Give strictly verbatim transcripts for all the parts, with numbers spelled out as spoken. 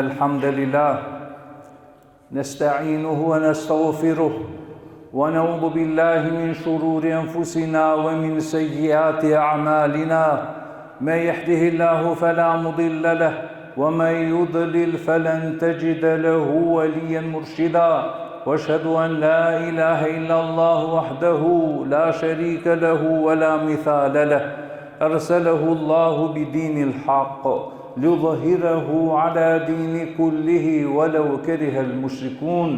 الحمد لله، نستعينه ونستغفره، ونعوذ بالله من شرور أنفسنا ومن سيئات أعمالنا. من يهده الله فلا مضل له، ومن يضلل فلن تجد له وليا مرشدا. وأشهد أن لا إله إلا الله وحده لا شريك له ولا مثال له، أرسله الله بدين الحق ليظهره على دين كله ولو كره المشركون.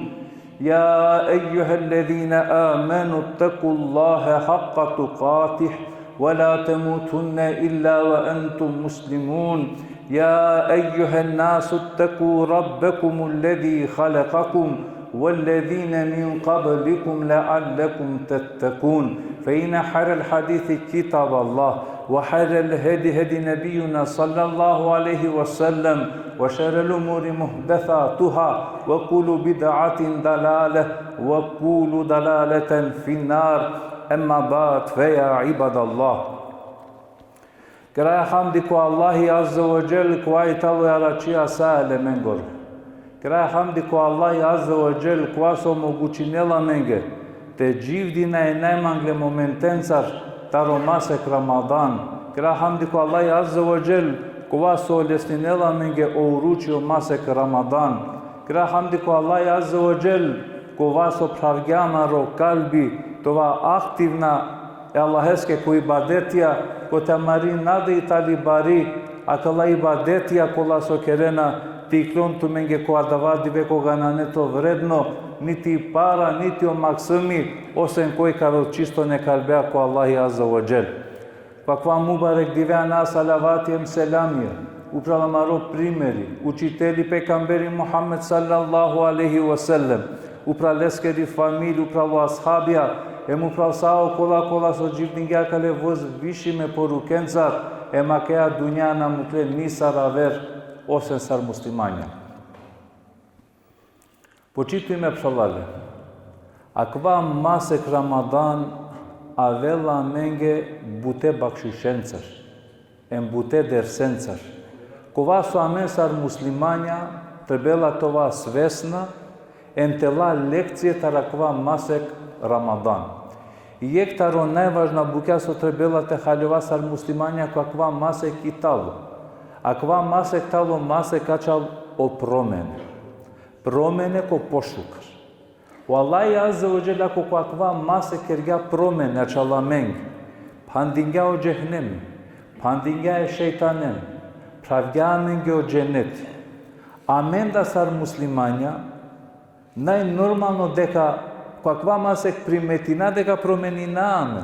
يا أيها الذين آمنوا اتقوا الله حق تقاته ولا تموتن إلا وأنتم مسلمون. يا أيها الناس اتقوا ربكم الذي خلقكم والذين من قبلكم لعلكم تتقون. فإن خير الحديث كتاب الله، وخير الهدي هدي نبينا صلى الله عليه وسلم، وشر الأمور محدثاتها، وكل بدعة ضلالة، وكل ضلالة في النار. أما بعد، فيا عباد الله. Keraja hamdi ko Allahi Azze ve Dželle, kova i talo jaračija sa elemengoro. Keraja hamdi ko Allahi Azze ve Dželle, kova so omogućinela amenge te dživdina e najmangle momentencar taro masek Ramadan. Keraja hamdi ko Allahi Azze ve Dželle, kova so olesninela amenge o uruči o masek Ramadan. Keraja hamdi ko Allahi Azze ve Dželle, kova so phravgja amaro kalbi te ova aktivna e Allaheske ko ibadetija, kote amari nada i tali bari, akala ibadetija kola so kerena te iklon tumenge ko adava dive koga nane to vredno, niti para, niti o maksumi, osven koj ka avel čisto e kalbea ko Allahi Azze ve Dželle. Ko akava mubarek dive ana salavati em selamija upral amaro primeri, učiteli, pejgamberi Muhammed sallallahu alejhi ve sellem, upral leskeri familija, upral o ashabija, em upral sa okola kola so dživdingja akale vozvišime porukencar, em akaja dunja na mukle nisar aver, osven sar muslimanja. Počitujme phralalen, akava masek Ramadan avela amenge bute bakšišencar, em bute dersencar, kova so amen sar muslimanja trebela te ova svesna, em te la lekcije taro akava masek Ramadan. Jekh taro najvažna bukja so trebela te haljova sar muslimanja ko akava masek i talo. Akava masek talo masek ačhal o promene. Promene ko pošukar. O Allahi Azze ve Dželle, ako ko akava masek kergja promene ačhal amenge, phandingja o džehenemi, phandingja e šejtanen, phravgja amenge o dženeti. Amen da sar muslimanja, najnormalno deka ko akava masek primetina deka promenina amen.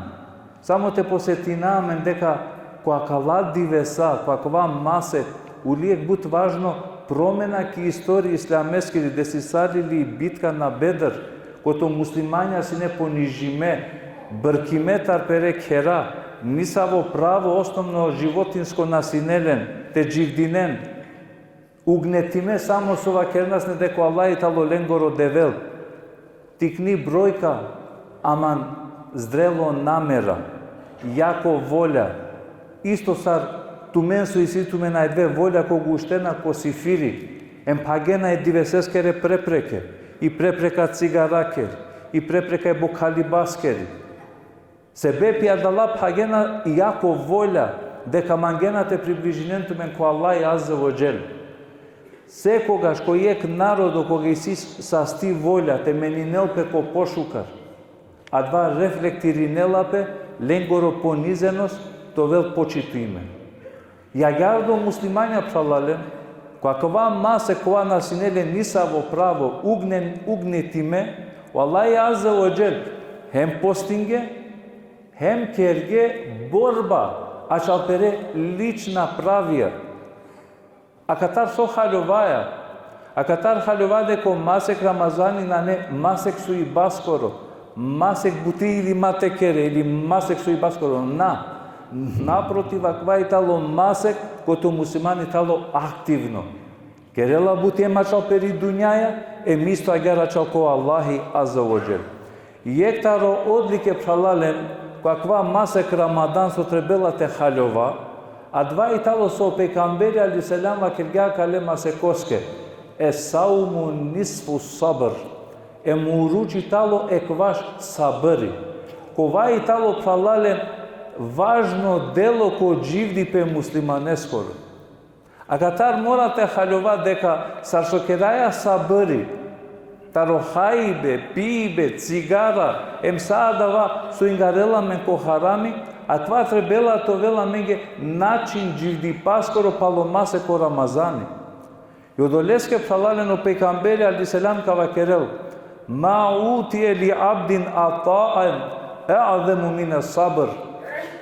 Samo te posetina amen deka ko akala divesa, ko akava masek, uli jekh but važno promena ki istorija islameskiri, desisali li bitka na Bedr, kote o muslimanja sine ponižime, brkime tar pere khera, nisavo pravo osnovno životinsko na sine len te dživdinen, ugnetime, samo so vakerena sine deka o Allahi talo lengoro Devel. Tikni brojka, aman zdrelo namera, jako volja. Isto sar tumen so isi tumen adive volja koga uštena ko sifiri, em phagena e diveseskere prepreke, i prepreka cigarakeri, i prepreka e bokhalibaskeri. Sebepi adala phagena jako volja, deka mangena te približinen tumen ko Allahi Azze ve Dželle. Sekogaš ko jekh narodo koga isi sasti volja te meninel pe ko pošukar, adava reflektirinela pe lengoro ponizenost te ovel počitime. Agjaar o muslimanja phralalen, ko akava masek kova na sine len nisavo pravo, ugnen, ugnetime, o Allahi Azze ve Dželle hem postinge, hem kerge borba ačhal pere lična pravija. Akatar so haljovaja? Akatar haljovaja deka o masek Ramazani nane masek sujbaskoro, masek buti ili ma te kere, ili masek sujbaskoro. Na. Naprotiv, akava i talo masek kote o muslimani talo aktivno. Kerela buti em ačhal peri dunjaja, em isto agjaar ačhal ko Allahi Azze ve Dželle. Jekh taro odlike phralalen, ko akava masek Ramadan so trebela te haljova, adava i talo so o pejgamberi alejhi selam vakergja akale masekoske: Es-saumu nisfu sabr. Em oruči talo ekvaš sabri. Kova i talo, phralalen, važno delo ko dživdipe muslimaneskoro. Akatar mora te haljova deka sar so keraja sabri taro hajbe, pibe, cigara, em sa adava so ingarela amen ko harami, akava trebela te ovel amenge način dživdipaskoro palo masek o Ramazani. I odoleske, phralalen, o pejgamberi alejhi selam ka vakerel: Ma utije li abdin ata'en e'zemu mine sabr.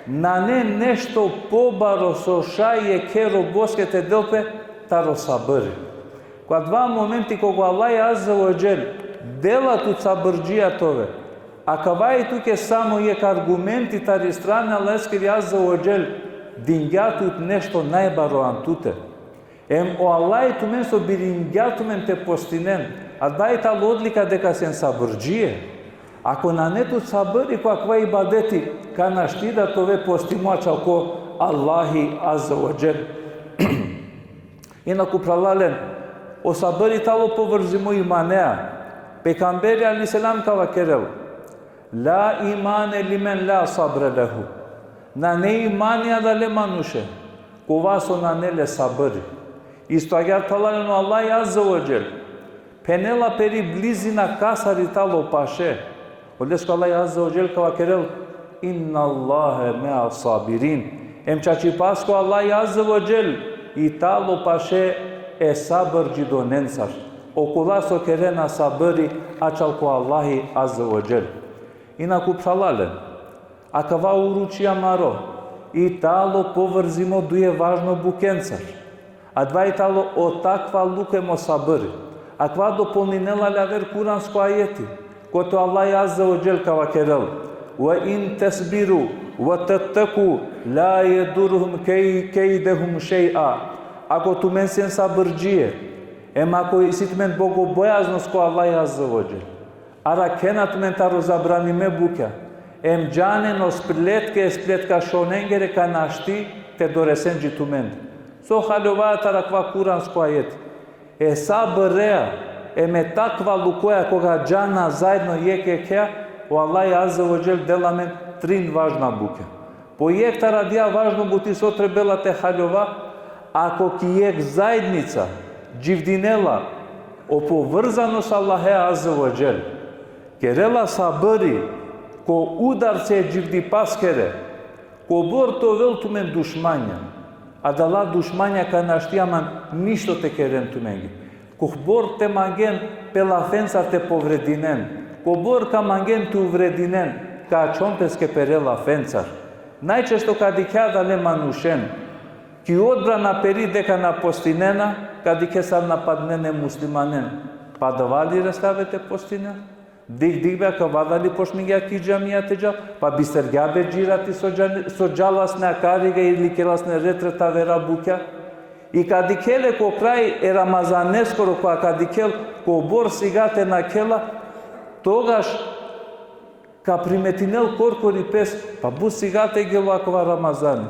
Nane nešto pobaro so šaj jekhe roboske te del pe taro sabri. Ko adava momenti koga o Allah azze ve dželle dela tut sabrdžija te ove, akava i tuke samo jekh argumenti tari strana e Allaheskiri azze ve dželle, dingja tut nešto najbaro an tute. Em o Allah tumen so biringja tumen te postinen, adava i talo odlika deka sen sabrdžije. Ako nane tut sabri ko akava ibadeti, ka našti da te ove postimo ačhal ko Allahi azze ve dželle. Inaku, phralalen, o sabri talo povrzimo imanea. Pejgamberi alejhi selam ka vakerel: La imane limen la sabre lehu. Nane imani adale manuše kova so nane le sabri. Isto agjaar, phralalen, o Allah azze ve dželle phenela peri blizina kasari talo paše. Odoleske o Allah azze ve dželle ka vakerel: Innallahe me'as sabirin. Em čačipaske o Allah azze ve dželle i talo paše e sabrdžidonencar. Okola so kerena sabri ačhal ko Allahi azze ve dželle. Inaku, phralalen, akava oruči amaro i talo povrzimo duje važno bukencar. Adava i talo o takvaluko em o sabri. Akava dopolninela le aver kuransko ajeti, kote o Allah azze ve dželle ka vakerel: Ve in tesbiru ve tetteku la jedurruhum kej-, kejdehum šej'a. Ako tumen sen sabrdžije, em ako isi tumen bogobojaznost ko Allah azze ve dželle, arakhena tumen taro zabranime bukja, em džanen o spletke e spletkašonengere ka našti te doresen dži tumende. So haljova taro akava kuransko ajeti? E sabrea em e takvalukoja koga džana zaedno jekh jekhea, o Allah azze ve dželle dela amen trin važna bukja. Po jekh taro adija važno buti so trebela te haljova, ako ki jekh zaednica dživdinela o povrzanost Allahe azze ve dželle, kerela sabri ko udarce e dživdipaskere, kobor te ovel tumen dušmanja, adala dušmanja ka našti aman ništo te keren tumenge. Kobor te mangen pe lafencar te povredinen, kobor ka mangen te uvredinen, ka ačhon peske pere lafencar. Najčesto ka dikhea adale manušen ki odbrana peri deka na postinena, ka dikhe sar napadnena e muslimanen. Pa adava li restave te postinel? Dikh, dikh be, akava adali počmingja ki džamija te džal, pa bistergja be dži rati so džal-, so džala sine akariga ili kerela sine retre tavera bukja. I ka dikhe le ko kraj e Ramazaneskoro, koga ka dikhel kobor sigate nakhela, togaš ka primetinel korkori pes, pa but sigate gelo akava Ramazani.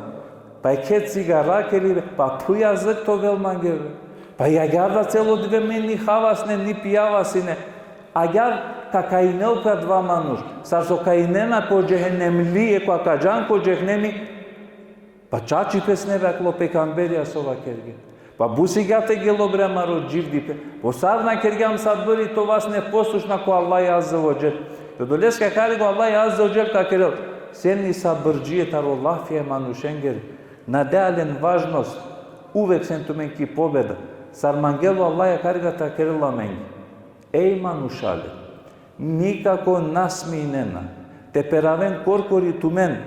Pa jekhe cigara keli be, pa phuja zek te ovel mange be. Pa agjaar da celo dive me ni hava sine, ni pijava sine. Agjaar ka kajinel pe adava manuš, sar so kajinena ko džehennemlije, koga ka džan ko džehennemi, pa čačipe sine be akalo pejgamberi so vakergje. Pa but sigate gelo bre amaro dživdipe. Po sar na kergjam sabri, te ova sine poslušna ko Allah azze ve dželle. Odoleske akariga o Allah azze ve dželle ka kerel: Sen i sabrdžije taro lafija e manušengere. Na dea len važnost, uvek sen tumen ki pobeda. Sar mangela o Allah akariga te kerel amenge. Ej manušalen, nikako na sminena te peraven korkori tumen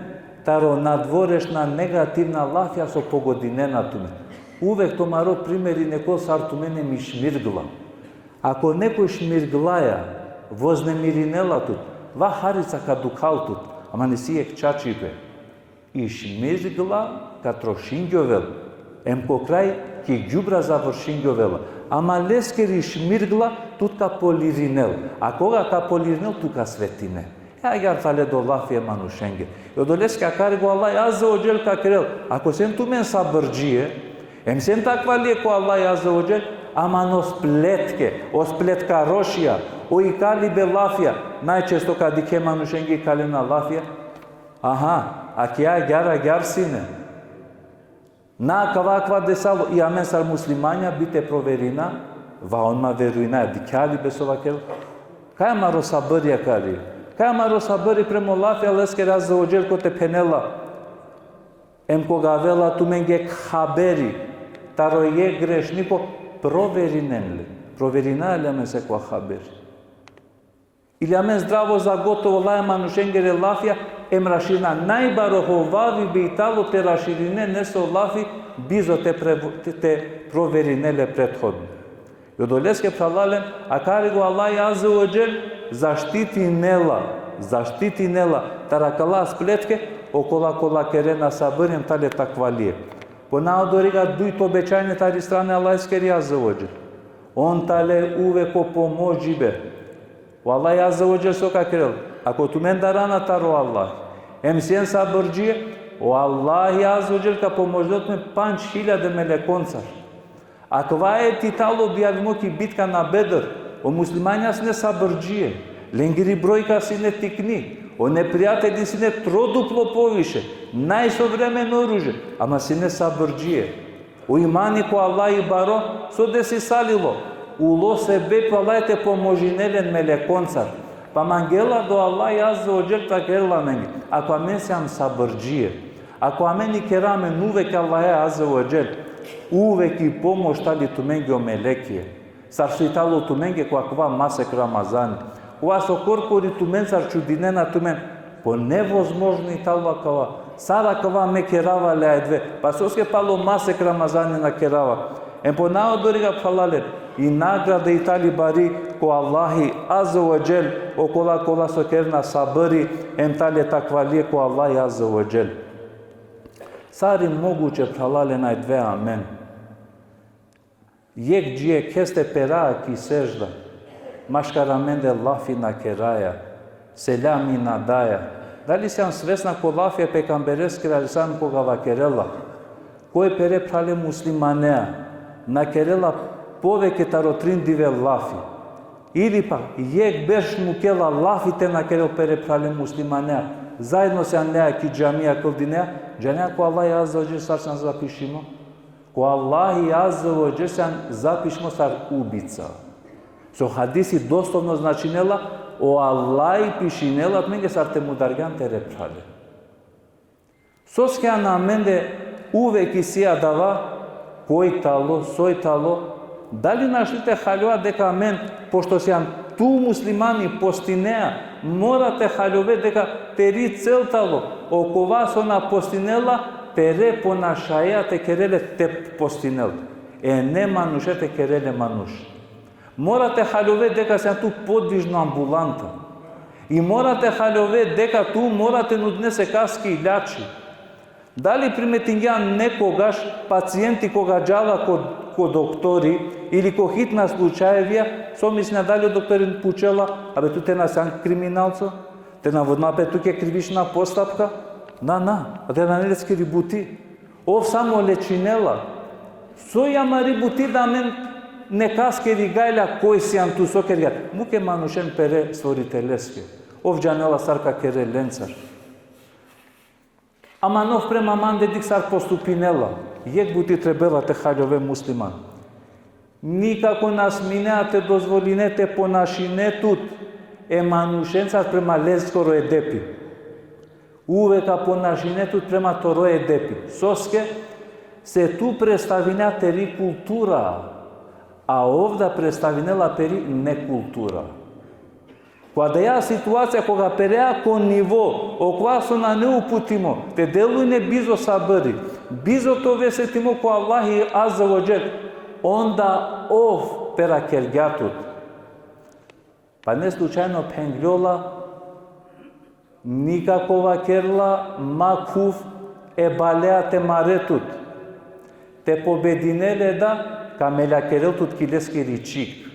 taro nadvorešna negativna lafija so pogodinena tumen. Uvek tumaro primeri neka ol sar tumen em i šmirgla. Ako nekoj šmirglaja voznemirinela tut, va harica ka dukhal tut, ama isi jekh čačipe. I šmirgla ka trošingjovel, em ko kraj ki džubra završingjovel. Ama leskeri šmirgla tut ka polirinel. A koga ka polirinel, tu ka svetine. E agjaar tale do lafi e manušenge. I odoleske akariga o Allah azze ve dželle ka kerel: Ako sen tumen sabrdžije, em sen takvalije ko Allah azze ve dželle, Aman o spletke, o spletkarošija, o ikalibe lafija. Najčesto kad dikhe manušenge ikalena lafija, aha, akija agjar, agjar sine. Na, akava, akava desalo, i amen sar muslimanja bi te proverina, va on ma verujna, dikhe li be so vakerel. Kaj amaro sabri akari? Kaj amaro sabri prema o lafi e Allaheskere azze ve dželle kote phenela? Em koga avela tumenge jekh haberi taro jekh grešniko, proverinen le. Proverina le amen sekova haberi. Ili amen zdravo za gotovo laja manušengere lafija, em raširina. Najbaro hovavi bi talo te raširine neso lafi, bizo te pre-, te, te proverine le prethodno. I odoleske, phralalen, akari o Allahi azze ve dželle zaštitinela, zaštitinela taro akala spletke, okola kola kerena sabri em tale takvalie. Po na odoriga dujto obećanje tari strana e Allaheskeri azze ve dželle. On tale uvek o pomožibe. O Allahi azze ve dželle so ka kerel? Ako tumen darana taro Allah, em sien sabrdžie, o Allahi azze ve dželle ka pomožinel tumen pandž hiljade melekoncar. Akava ajeti talo objavimo ki bitka na Bedr, o muslimanja sine sabrdžie, lengiri brojka sine tikni, o neprijatelji sine troduplo poviše, najsovremeno oružje, ama sine sabrdžie. O imani ko Allahi baro, so desisalilo? Ulo sebepi o Allahi te pomožinel len melekoncar. Pa mangela do Allahi azze ve dželle te kerel amenge. Ako amen sijam sabrdžie, ako amen ikera amen uvek e Allahe azze ve dželle, uvek i pomoš tali tumenge o melekija. Sar so i talo tumenge ko akava masek Ramazani. Kova so korkori tumencar čudinena tumen. Po nevozmožno i talo akava. Sar akava me kerava le avdive. Pa soske palo masek Ramazani na kerava? Em po na odoriga, phralalen, i nagrada i tali bari ko Allahi azze ve dželle, okola kola so kerena sabri, em tale takvalie ko Allahi azze ve dželle. Sar i moguće, phralalen, avdive amen jekh dži jekheste pera ki sežda, maškar amende lafi na keraja, selami na daja? Dali sijam svesna ko lafi e pejgambereskere alejhi selam koga vakerela? Koj pere phrale muslimanea na kerela poveke taro trin dive lafi. Ili pak jekh berš mukela lafi te na kerel pere phrale muslimanea. Zaedno sijam lea ki džamija, kldinea, džanea ko Allahi azze ve dželle sar sijam zapišimo? Ko Allahi azze ve dželle sijam zapišimo sar ubica. So hadisi doslovno značinela, o Allahi pišinela tumenge sar te mudargjan tere phrale. Soske amende uvek isi adava, koj talo, soj talo? Dali našti te haljova deka amen, pošto sijam tu muslimani, postinea, mora te haljove deka teri cel talo, okova so na postinela, pere ponašaja te kerel le te postinel? E ne manuše te kerel le manuš. Mora te haljove deka sijam tu podvižno ambulanta. I mora te haljove deka tu mora te nudine sekaske ilači. Dali primetingjan nekogaš pacienti koga džala ko, ko doktori ili ko hitna slučajevija, so mislina, dali o doktori pučela: „Abe, tu te na sjan kriminalco, te na vodna pe tuke krivična postapka?“ Na, na, a te nane leskiri buti. Ov samo lečinela. Soj amari buti da amen nekaske rigajla koj sijam tu, so kergjan? Muke manušen pere Stvoriteleske. Ov džanela sar ka kerel lencar. Ama ov prema mande dikh sar postupinela. Jekh buti trebela te haljove musliman. Nikako na sminea te dozvoline te ponašine tut e manušencar prema leskoro edepi. Uvek ka ponašine tut prema toro edepi. Soske? Se tu predstavinea teri kultura, a ov da predstavinela peri nekultura. Ko adaja situacija koga perea ko nivo okova so nane uputimo, te delujne bizo sabri, bizo te ove setimo ko Allahi azze ve dželle, onda ov pera kergja tut. Pa ne slučajno phengljola, nikako, vakerela, ma khuv e balea te mare tut. Te pobedine le da, ka meljakerel tut ki leskiri čhik.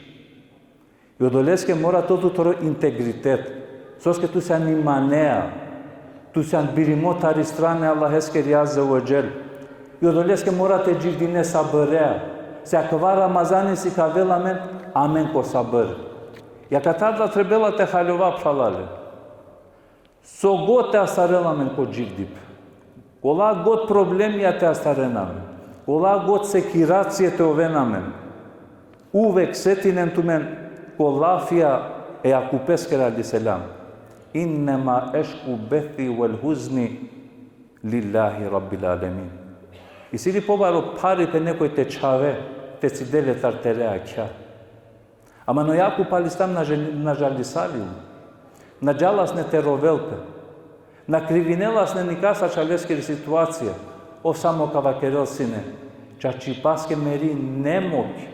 I odoleske mora te ovel tut toro integritet. Soske tu sjan imanea, tu sjan birimo tari strana e Allaheskeri azze ve dželle. I odoleske mora te dživdine sabrea. Se akava Ramazani sikavela amen, amen ko sabr. I akatar da trebela te haljova, phralalen. So god te astarela amen ko dživdipe, kola god problemija te astarena amen, kola god sekiracije te ovena amen, uvek setinen tumen ko lafija e Jakupeskere alejhi selam: Innema ešku bethi vel huzni lillahi rabbil alemin. Isi li pobaro pharipe nekoj te čhave, te cidel le tar tere akja? Ama o Jakup alejhi selam na žal-, na žalisali, na džala sine te rovel pe, na krivinela sine nikas ačha leskiri situacija, ov samo ka vakerel sine: Čačipaske meri nemoć,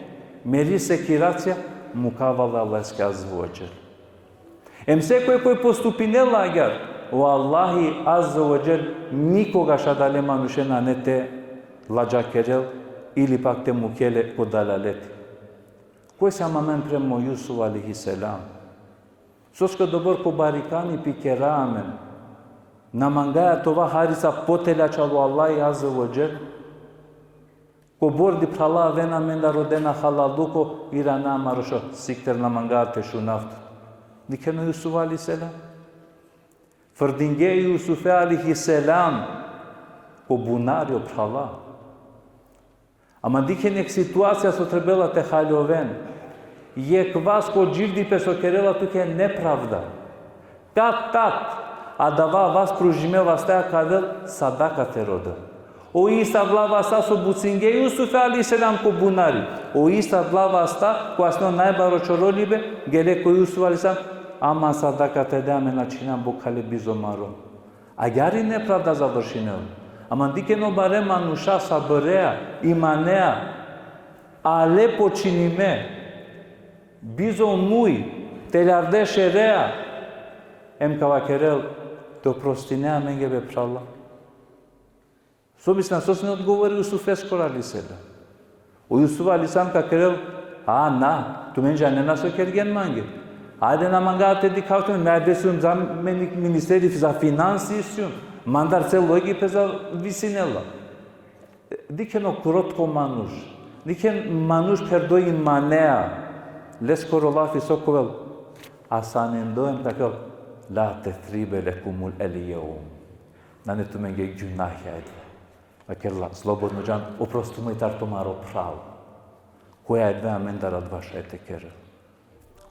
meri sekiracija, mukava la leske azze ve dželle. Em sekoj koj postupinela agjar, o Allahi azze ve dželle nikogaš adale manuše nane te ladžakerel ili pak te mukel le ko dalaleti. Koj sijam amen prema o Jusuf alejhi selam? Soske odobor ko barikani pikera amen. Na mangaja te ova harica poteljača o Allahi azze ve dželle? Kobor di phrala avena amendar, rodena halaluko, irana amaro šo, sikter na mangaja te šunav tut. Dikhen o Jusuf alejhi selam. Frdingje Jusufe alejhi selam ko bunari, o phrala. Ama dikhen jekh situacija so trebela te haljoven. Jekh vas ko dživdipe so kerela tuke nepravda. Kat-kat, adava vas pružime vaste ka del sadaka te rodel. O isto adala vasta so bucingje Jusufe alejhi selam ko bunari. O isto adala vasta, kova sine o najbaro čorolibe, gele ko Jusuf alejhi selam: Ama sadaka te de, amen na čhinam bokhale bizo maro. Agjaar i nepravda završinela. Ama dikhen o bare manuša sabrea, imanea, ale počinime, bizo muj, teljarde šerea, em ka vakerel: Te oprostine amenge be phrala. So mislinena, so sine odgovori Jusufeskoro alejhi selam? O Jusuf alejhi selam ka kerel: A na, tumen džanena so kergjen mange. Ajde na mangaja te dikhav tumen, me adava sijum zamenik ministeri za finansi sijum, mandar celo Egipe zavisinela. Dikhen o krotko manuš, dikhen manuš pherdo imanea, leskoro lafi so ka ovel? Asanendo em ka kerel: La tesribe lekumul jevm. Nane tumenge gjunahja adava. Vakerla: Slobodno džan, oprostimo i tar tumaro phral. Koj adava amendar adava šaj te kerel?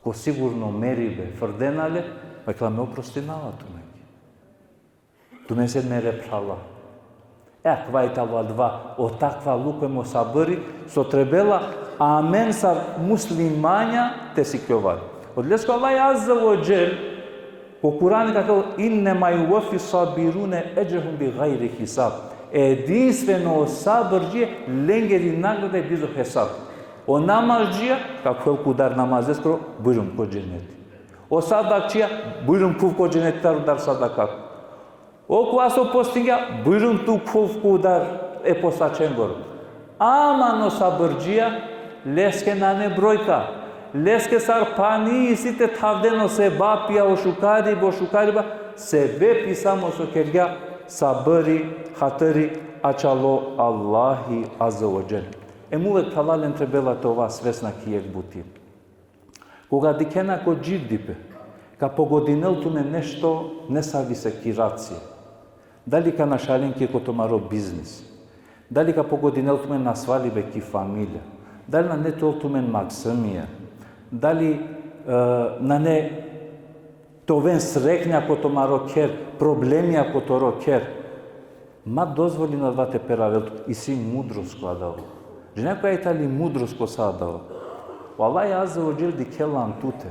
Ko sigurno meribe, frdena le, vakerla: Me oprostinava tumenge. Tumen sien mere phrala. E, akava i tano adava, o takvaluko em o sabri, so trebela amen sar muslimanja te sikljova. Odoleske o Allah azze ve dželle ko Kur'ani ka kerel: Innema juveffes-sabirune edžrehum bigajri hisab. Edinstveno o sabrdžije, lengeri nagrada bizo hesab. O namazdžija ka khuvel ko udar namazeskoro, bujrum ko dženeti. O sadakčija, bujrum khuv ko dženeti taro udar sadaka. Okova so postingja, bujrum tu khuv ko udar e postačengoro. Ama o sabrdžija, leske nane brojka. Leske sar pani isi te thavden o sebapija, o šukariba, o šukariba, sebepi samo so kergja sabri, hatri, ačhalo Allahi azze ve dželle. Em uvek, phralalen, trebela te ova svesna ki jekh buti. Koga dikhena ko dživdipe, ka pogodinel tumen nešto, nesavi sekiracija. Dali ka našalen ki ko tumaro biznis. Dali ka pogodinel tumen nasvalibe ki familija. Dali nane te ovel tumen maksumija. Dali, e, nane te oven sreknja ko tumaro kher, problemija ko toro kher. Ma dozvolin adava te peravel tut, isi mudrost ko adava. Džanea koja i tali mudrost ko sa adava? O Allah azze ve dželle dikhela an tute.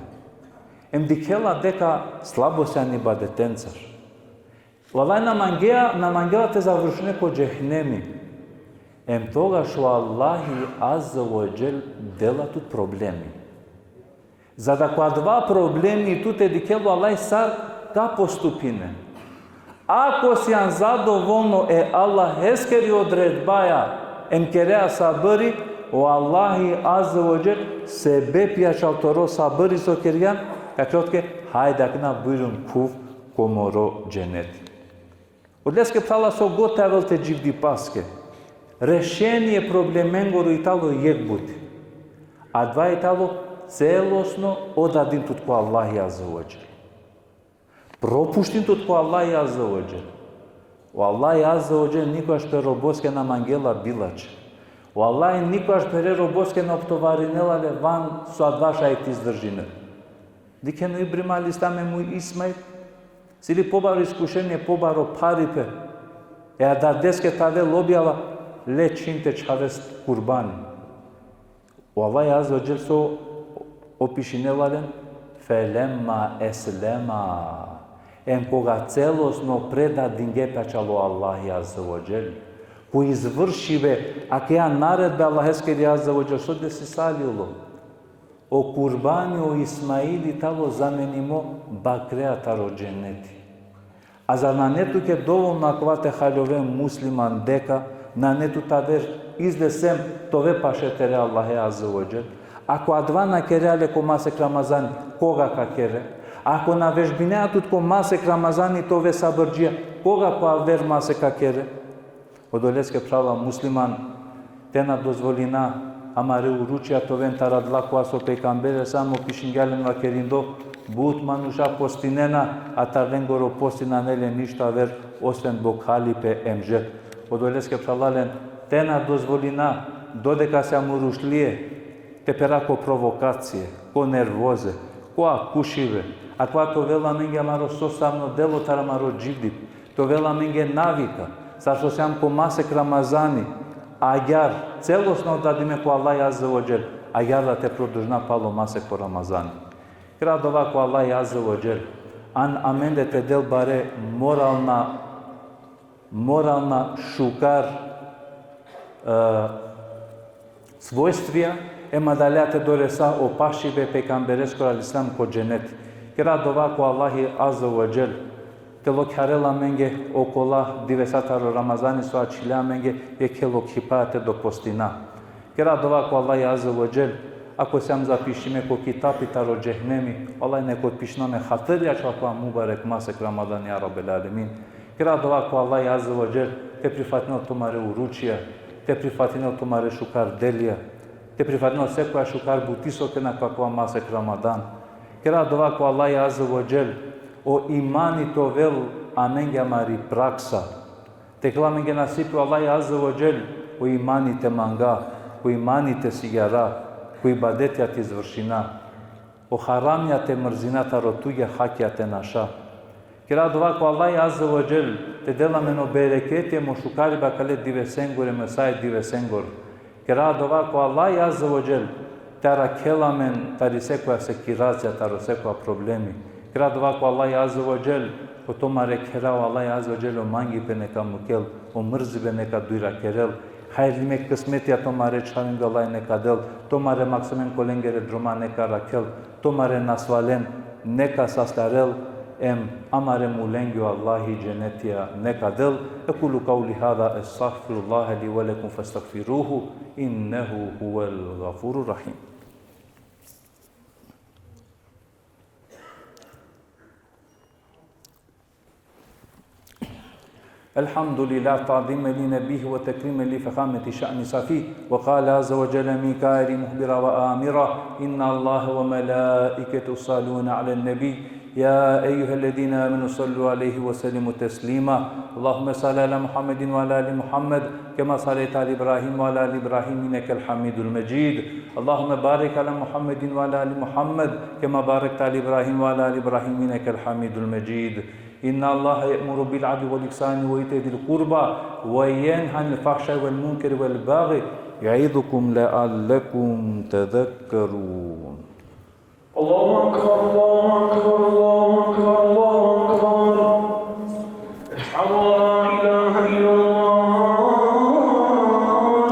Em dikhela deka slabo sian ibadetencar. O Allah na mangea, na mangela te završine ko džehenemi. Em togaš o Allahi azze ve dželle dela tut problemi. Za da ko adava problemi tu te dikhel o Allah sar ka postupine. Ako sian zadovolno e Allaheskeri odredbaja em kerea sabri, o Allahi azze ve dželle sebepi ačhal toro sabri so kergjan, ka kerel tuke: Hajde akana, bujrum khuv ko moro dženeti. Odoleske, phrala, so god te avel te dživdipaske, Rešenie problemengoro i talo jekh buti. Adava i talo celosno odadin tut ko Allahi Azze ve Dželle. Propuštin tut ko Allahi Azze ve Dželle. O Allahi Azze ve Dželle nikogaš pe roboske na mangela bilačhe. O Allahi nikogaš pere roboske na optovarinela le van so adava šaj te izdržinel. Dikhen o Ibrahim alejhi selam em o Ismail, si li pobaro iskušenie, pobaro pharipe. E adadeske te avel objava, le čhin te čhavel kurbani. O Allahi Azze ve Dželle so opišinela len, felemma eslema. Em koga celosno predadinge pe ačhalo Allahi Azze ve Dželle. Ko izvršibe akaja naredbe Allaheskeri Azze ve Dželle, so desisalilo. O kurbani o Ismaili talo zamenimo bakreja taro dženeti. A zar nane tuke dovolno akava te haljove musliman deka nane tut te aver izle sem te ove paše tere Allahe Azze ve Dželle? Ako adava na kerea le ko masek Ramazani, koga ka kere? Ako na vežbinea tut ko masek Ramazani te ove sabrdžija, koga ko aver masek ka kere? Odoleske phrala musliman, te na dozvolina amare uručija te oven taro adala kova so pejgamberi samo pišingja len vakerindo, but manuša postinena, a taro lengoro posti nane le ništo aver, osven bokhalipe em žet. Odoleske phralalen, te na dozvolina, dodeka sijam urušlije, te pera ko provokacije, ko nervoze, ko akušibe, akava te ovel amenge amaro sostavno delo taro amaro dživdipe, te ovel amenge navika, sar so sijam ko masek Ramazani, agjaar celosno odadime ko Allahi Azze ve Dželle, agjaar da te produžina palo masek ko Ramazani. Kera dova ko Allahi Azze ve Dželle, an amende te del bare moralna, moralna šukar, e, svojstvija, em adalea te doresa o pašibe pejgambereskoro alejhi selam ko dženeti. Kera dova ko Allahi Azze ve Dželle, te lokharel amenge okola divesa taro Ramazani so ačhilja amenge, jekhe lokhipaja te dopostina. Kera dova ko Allahi Azze ve Dželle, ako sijam zapišime ko kitapi taro džehenemi, Allah nek otpišini amen hatirja ačhilo akava mubarek masek Ramazani, ja Rabbel alemin. Kera dova ko Allahi Azze ve Dželle, te prifatinel tumare uručija, te prifatinel tumare šukar delija, te prifatinel sekoja šukar buti so kena ko akava masek Ramadan. Kera dova ko Allahi Azze ve Dželle, o imani te ovel amenge amari praksa. Te kerel amenge nasipi o Allahi Azze ve Dželle, o imani te manga, o imani te sigjara, o ibadetija te izvršina, o haramija te mrzina, taro tugja hakija te naša. Kera dova ko Allahi Azze ve Dželle, te del amen o bereketi em o šukaribe akale divesengoro em o saje divesengoro. Kera dova ko Allahi Azze ve Dželle, te arakhel amen tari sekoja sekiracija, taro sekoja problemi. Kera dova ko Allahi Azze ve Dželle, o tumare khera o Allahi Azze ve Dželle o mangipe neka mukel, o mrzibe neka dujrakerel. Hajrlime kismetija tumare čhavenge o Allahi neka del, tumare maksumen ko lengere droma neka arakhel, tumare nasvalen neka saslarel, em amare mulenge o Allahi dženetija neka del. أقول قولي هذا، أستغفر الله لي ولكم فاستغفروه، إنه هو الغفور الرحيم. الحمد لله، تعظيما لنبيه وتكريما لفخامة شأن صفيه. وقال عز وجل من قائل مخبرا وآمرا: إن الله وملائكته يصلون على النبي، يا أيها الذين آمنوا صلوا عليه وسلموا تسليما. اللهم صل على محمد وعلى آل محمد كما صليت على إبراهيم وعلى آل إبراهيم إنك الحميد المجيد. اللهم بارك على محمد وعلى آل محمد كما باركت على إبراهيم وعلى آل إبراهيم إنك الحميد المجيد. إن الله يأمر بالعدل والإحسان وإيتاء ذي القربى وينهى عن الفحشاء والمنكر والبغي يعظكم لعلكم تذكرون. الله أكبر، الله أكبر، الله